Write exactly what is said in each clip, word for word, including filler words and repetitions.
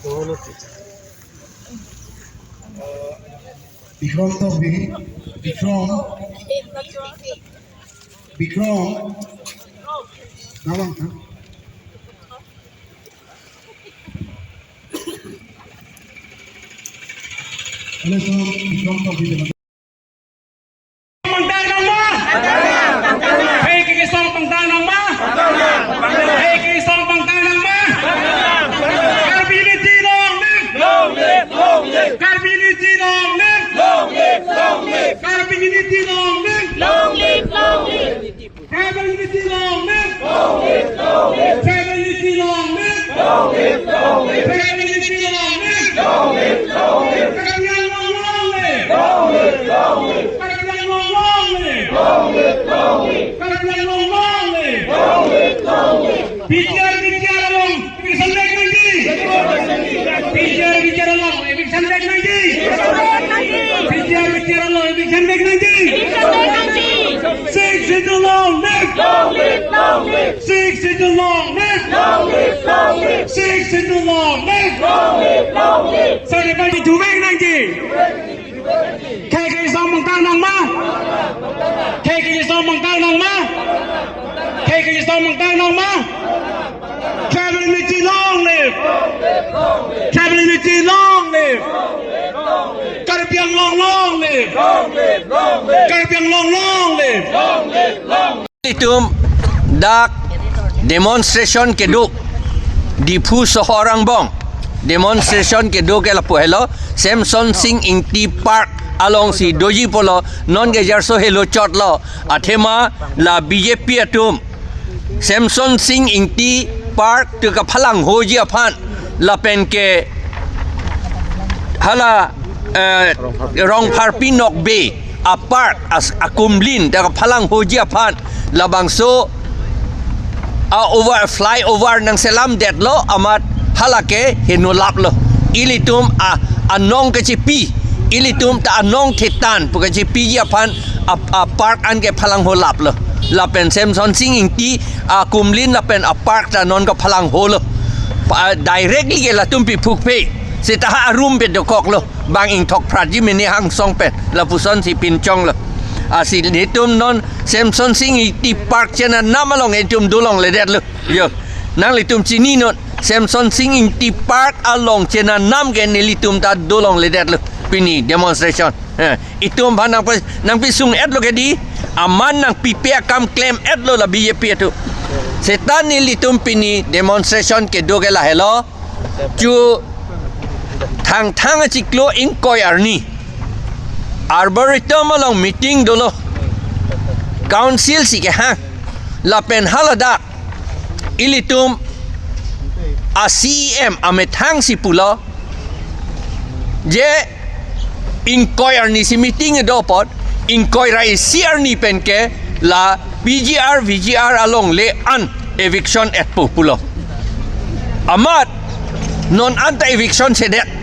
Bikrom Tokbi, Bikrom, Bikrom, nawang ta. Hello, Bikrom Tokbi. Pangtang nang ma? Khei ke kesong pangtang nang ma? Khei ke kesong pangtang nang ma? Karbi unity long live! Long live, long live! Karbi unity long live! Long live, long live! Karbi unity long live! Long live, long live! Tribal unity long live! Long live, long live! Tribal unity long live! Long live, long live! Tribal unity long live! Long live, long live! Karbi Anglong long live! Long live, long live! Karbi Anglong long live! Long live, long live! Karbi Anglong long live! Long live, long live! P G R, V G R along eviction vek nangji! P G R, V G R along eviction vek nangji! P G R, V G R along eviction vek nangji! Sixth Schedule long live! Long live, long live! Sixth Schedule long live! Long live, long live! Sixth Schedule long live! Long live, long live! Sir, party chu vek nangji! Khei ke kesong pangtang nang ma? Khei ke kesong pangtang nang ma? Khei ke kesong pangtang nang ma? Tribal unity long live! Tribal unity long live! Karbi Anglong long live! Karbi Anglong long live! Ilitum dak demonstration kedo Diphu sohor angbong demonstration kedo ke lapu helo, Semson Sing Ingti Park alongsi doji pulo, non ke jarso helo chotlo, athema la B J P atum Semson Sing Ingti Park tu kaphalanghoji aphan lapen ke hala, eh, Rongpharpi Nokbe a park as akumlin dak kaphalanghoji aphan labangso a over, flyover nangselamdetlo amat hala ke heno laplo. Ilitum a anong kachipi, ilitum ta anong thetan pu kachipiji aphan a, a park an ke phalangho laplo. Lapen Semson Sing Ingti akumlin lapen a park ta non kaphalangholo. Pa, directly ke latum piphukpe. Seta ha arum pen dokoklo. Bang ingthok phratji mene hangsong pen. Lapusonsi pinchonglo. Lasi nelitum non Semson Sing Ingti Park chenanam along etum dolongledetlo. Yo. Nanglitum chininon, Semson Sing Ingti Park along chenanam ke nelitum ta dolongledetlo. Pini demonstration. Eh, itum aphan nangpi, nangpisung-etlo ke di, aman nangpipe akam klem-etlo la B J P atum. Seta nelitum pini demonstration kedo ke lahelo. Chu Thangthang achiklo ingkoi arni Arboretum along meeting dolo. Council si kehang. Lapen haladak ilitum a C E M amethang si pulo, je ingkoi arni si meeting do apot, ingkoi ra isi arni pen ke la P G R, V G R alongle an eviction-etpo pulo. Amat non anta eviction sedet.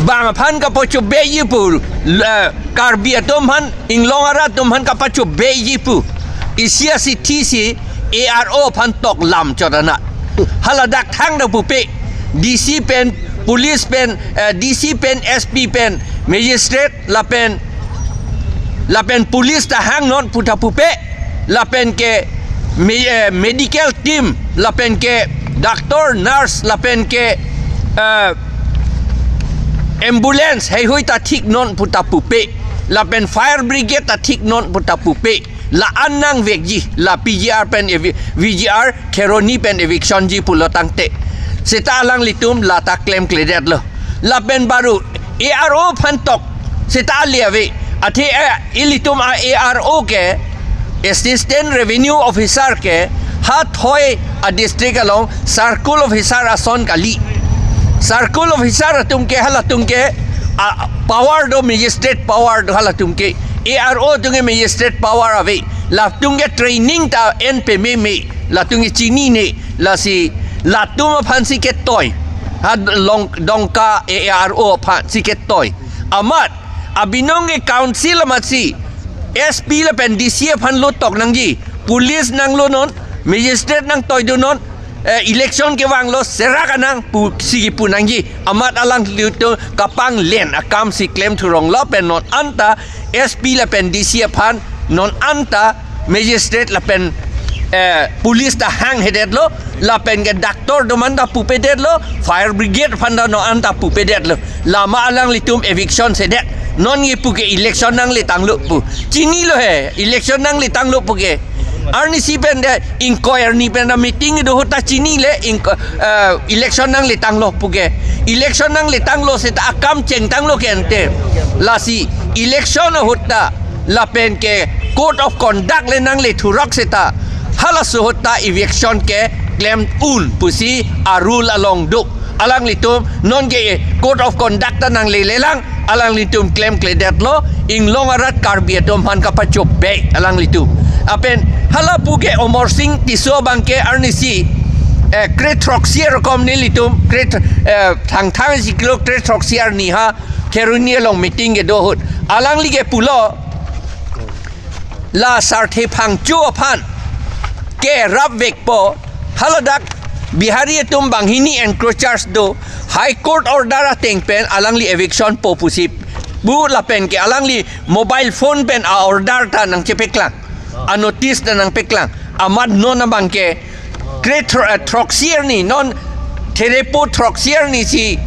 Bang aphan kapachobeji pu, la Karbi atum aphan, inglong arat atum aphan kapachobeji pu. Isi asithi si A R O aphan toklam chot anat. Haladak thangta pupe. D C pen, police pen, eh, D C pen, S P pen, magistrate lapen, lapen police ta hangnon pu ta pupe. Lapen ke me-, eh, medical team, lapen ke doctor, nurse, lapen ke, eh, ambulance heihui ta thiknon pu ta pupe. Lapen fire brigade ta thiknon pu ta pupe. La-an nangvekji, la P G R pen evi-, V G R, Kheroni pen eviction ji pulo tangte. Seta alanglitum lata klemkledetlo. Lapen baru A R O aphan tok seta ale ave. Athe, eh, ilitum a A R O ke, Assistant Revenue Officer ke, ha thoi a district along circle officer ason kali. Circle officer atum ke halatum ke, a, power do, magistrate power do halatum ke. A R O atum ke magistrate power ave. Latum ke training ta en pememe. Latum ke chinine. Lasi latum aphan si ketoi. Ha long, Dongka A R O aphan si ketoi. Amat abinong ke council amat si S P lapen D C aphan lo tok nangji. Police nanglonon, magistrate nangtoidunon, eh, election kevanglo serak anang pusi kipu nangji. Amat alanglitum kapanglen akam si klem thurong lapen non anta S P lapen D C aphan non anta magistrate lapen, eh, police ta hanghedet lo, lapen ke doctor atum anta pupedet lo, fire brigade aphan ta non anta pupedet lo. Lama alanglitum eviction sedet. Non kipu ke election nangle tanglo pu. Chinilo he, election nangle tanglo pu ke. Arnisi pen de ingkoi arni pen a meeting do ahut ta chinile ingko, eh, election nangle tanglo pu ke. Election nangle tanglo seta akam chengtanglo ke ante. Lasi election ahut ta lapen ke code of conduct le nangle thurok seta halaso ahut ta eviction keklem un pusi a rule along do. Alanglitum non ke code of conduct ta nanglelelang, alanglitum klemkledet lo, inglong arat Karbi atum aphan kapachobei alanglitum. Lapen hala pu ke Amarsing Tisso abang ke arnisi, eh, kre throksi arokom nelitum, kre thr-, eh, Thangthang isi kilo kre throksi arni ha Kheroni along meeting kedo ahut. Alangli ke pulo, la Sarthe Phangcho aphan kerapvekpo, haladak Bihari atum banghini encroachers do, High Court order ateng pen alangli eviction po pusi pu lapen ke alangli mobile phone pen a order ta nangchepeklang, a notice ta nangpeklang. Amat non abang ke kre thro-, eh, throksi arni, non therepo throksi arni si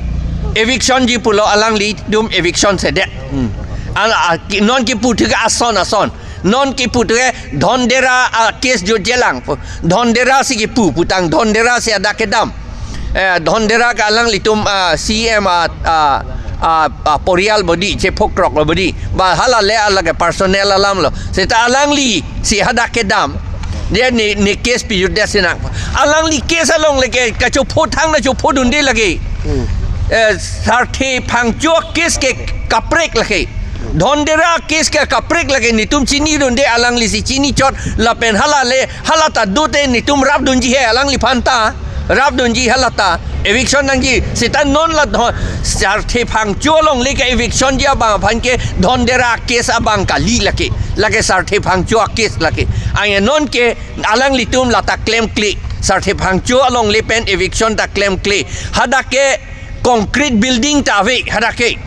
eviction ji pulo, alanglitum eviction sedet. Hmm. Al-, a-, ki-, non kipu thik ason ason. Non kipu thik Dhandera a case jotjelang. Dhandera si kipu putang Dhandera si adak kedam. Eh, Dhandera ke alanglitum, ah, C M a, ah, ah, ah, porial bodi, chephok krok lo bodi. Ba hala le alage personal alam lo. Seta alangli si hadak kedam. Dia ne, ne case pijut dia sinang. Alangli case along lake kachopho thang na chophodunde lake. Hmm. Eh, Sarthe Phangcho case ke kaprek lake. Dhandera case ke kaprek lake, netum chinidunde, alangli si chinichot lapen hala le, hala ta dote netum rapdunji he alangliphan ta. Rapdunji hala ta. Eviction nangji seta non la Dha-, Sarthe Phangcho along le ke eviction ji abang aphan ke Dhandera case abang kali lake. Lake Sarthe Phangcho case lake. Anke non ke alanglitum lata klemkle. Sarthe Phangcho along le pen eviction ta klemkle. Hadak ke concrete building ta ave hadak ke.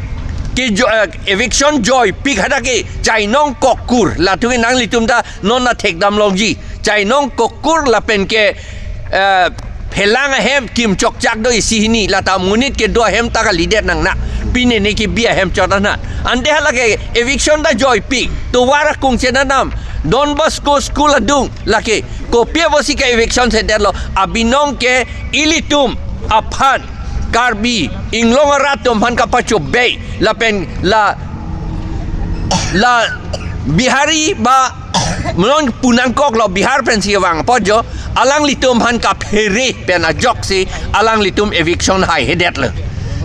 Ke jo-, eh, eviction joipik hadak ke Chainong Kokkur. Latum ke nanglitum ta non na thekdam longji. Chainong Kokkur lapen ke, eh, Phelang ahem kim chokchak do isi hini, lata monit kedo ahem ta kalidet nang na. Pine ne kibi ahem chot na. Ante hala ke eviction ta joipik. Tovar akung chenanam. Don Bosco School adung lake. Kopi apotsi ke eviction sedet lo. Abinong ke ilitum aphan, Karbi inglong arat atum aphan kapachobei lapen la, la Bihari ba non punangkok lo, Bihar pensi vang apot jo, alanglitum aphan kaphere pen ajoksi alanglitum eviction haihedet lo.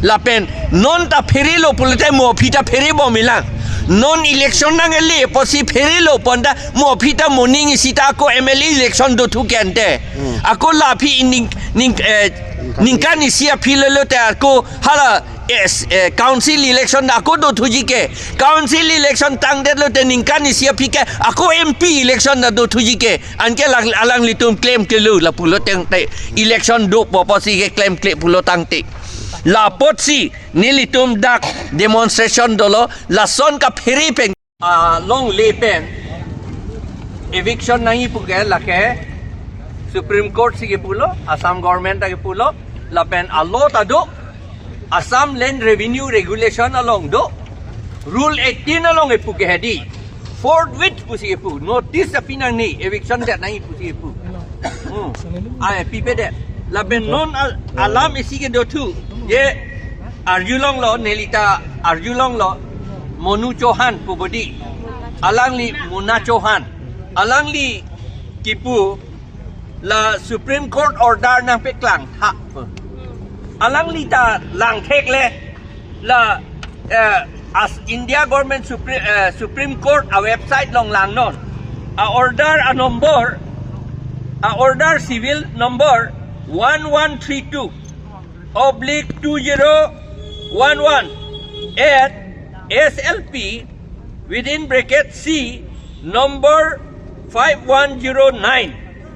Lapen non ta pherelo pulote mo aphi ta pherebom ilang. Non election nangkele apotsi pherelo pon ta mo aphi ta moning isi ta ako M L A election dothu ke ante. Hmm. Ako la aphi ning, ning, eh, ningkan isi aphi lelo te ako hala, eh, s-, eh, council election ta ako dothuji ke. Council election tangdet lote ningkan isi aphi ke ako M P election ta dothuji ke. Anke lang, alanglitum klemklelo lapulo tangte. Election dopo apotsi ke klemkle pulo tangte. La apotsi nelitum dak demonstration dolo, lason kaphere pen, ah, longle pen eviction nangji pu ke lake Supreme Court si kipulo, Assam government ta kipulo, lapen a law ta do, Assam Land Revenue Regulation along do, Rule eighteen along kipu ke hedi. Forthwith pusi kipu, notice aphi nangne, eviction det nangji pusi kipu. Hmm. Ai, pipedet. Lapen non al-, alam isi kedothu. Je arjulonglo, nelita arjulonglo. Monu Chauhan pu bodi. Alangli Mona Chauhan. Alangli kipu la Supreme Court order nangpeklang tha. Alangli ta langthek le la, eh, as India government Supre-, eh, Supreme Court a website along langnon. A order a number, a order civil number one one three two oblique two zero one one at S L P within bracket C number five one zero nine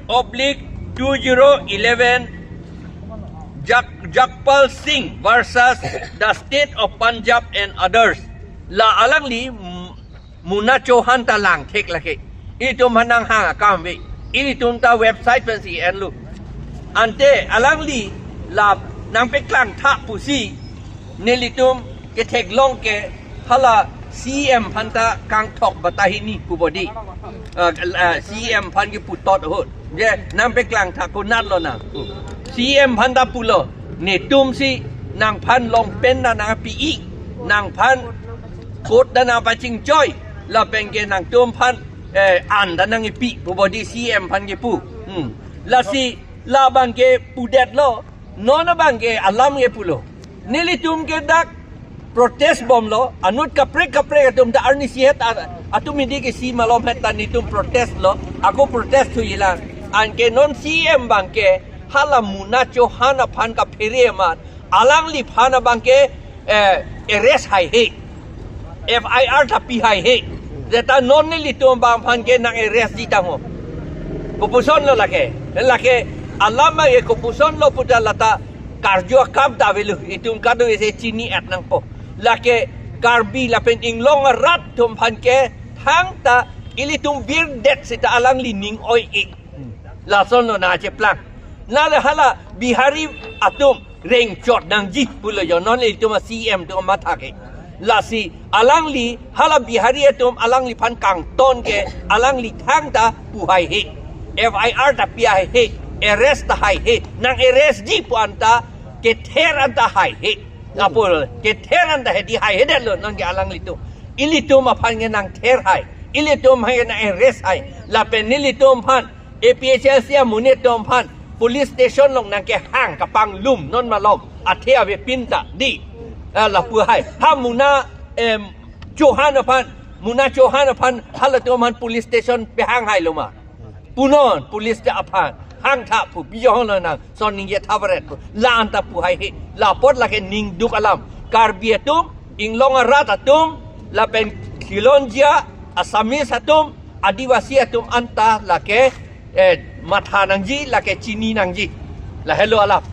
oblique two zero eleven Jak Jagpal Singh versus the state of Punjab and others. La alangli, mm, Muna Chauhan ta langthek lake. Ilitum aphan nanghang akam ave. Ilitum ta website pensi enlo. Ante alangli la nangpeklang tha pusi nelitum ketheklong ke hala C M aphan ta kangthok bata hini pu bodi. Ah, ah, C M aphan kepu tot ahut. Je, nangpeklang tha konat lonang. C M aphan ta pulo. Netum si nangphan long pen ta nangpi-i. Nangphan coat ta nangpachingchoi. Lapen ke nangtum aphan, eh, an ta nangpi pu bodi C M aphan kepu. Hmm. Lasi labang ke pudetlo. Non abang ke alam kepulo. Nelitum ke dak protest bomlo, anut kaprek kaprek atum ta arnisi het a-, atum midi ke si malom het ta netum protest lo, ako protest thuilang. Anke non C M abang ke hala Muna Chauhan aphan kaphere amat, alangliphan abang ke, eh, arrest haihe. F I R ta pi haihe. Seta non nelitum abang aphan ke nang arrest ji tangho. Kopusonlo lake. Lake alam abang ke kopusonlo pu ta lata karju akam ta avelo. Itum kado ese chini-et nangpo. Lake Karbi lapen inglong arat atum aphan ke thangta ilitum birdet seta alangli ning oi-e. Lasonlo nangcheplang. Nale hala Bihari atum rengchot nangji pulo jo, non ilitum a-C M atum matha ke. Lasi alangli hala Bihari atum alangliphan kangton ke alangli thangta pu haihe. F I R ta pi haihe. Arrest ta haihe. Nang arrest ji pu anta kether anta haihe. Apor kether anta hedi haihedetlo nonke alanglitum. Ilitum aphan ke nangther hai. Ilitum aphan ke nang arrest hai. Lapen nelitum aphan A P H L C amonit atum aphan police station along nangkehang kapanglum non malom athe avepin ta di. Ah, lapu hai. Ha Muna, em, Chauhan aphan, Muna Chauhan aphan halatum aphan police station pehang hailo ma? Punon police ta aphan hangtha pu, bijong lonang, son ningje tha baret pu. La anta pu haihe. La apot lake ningduk alam. Karbi atum, inglong arat atum, lapen khilonjia, Assamese atum, Adivasi atum anta lake, eh, matha nangji, lake chini nangji. Lahelo alam.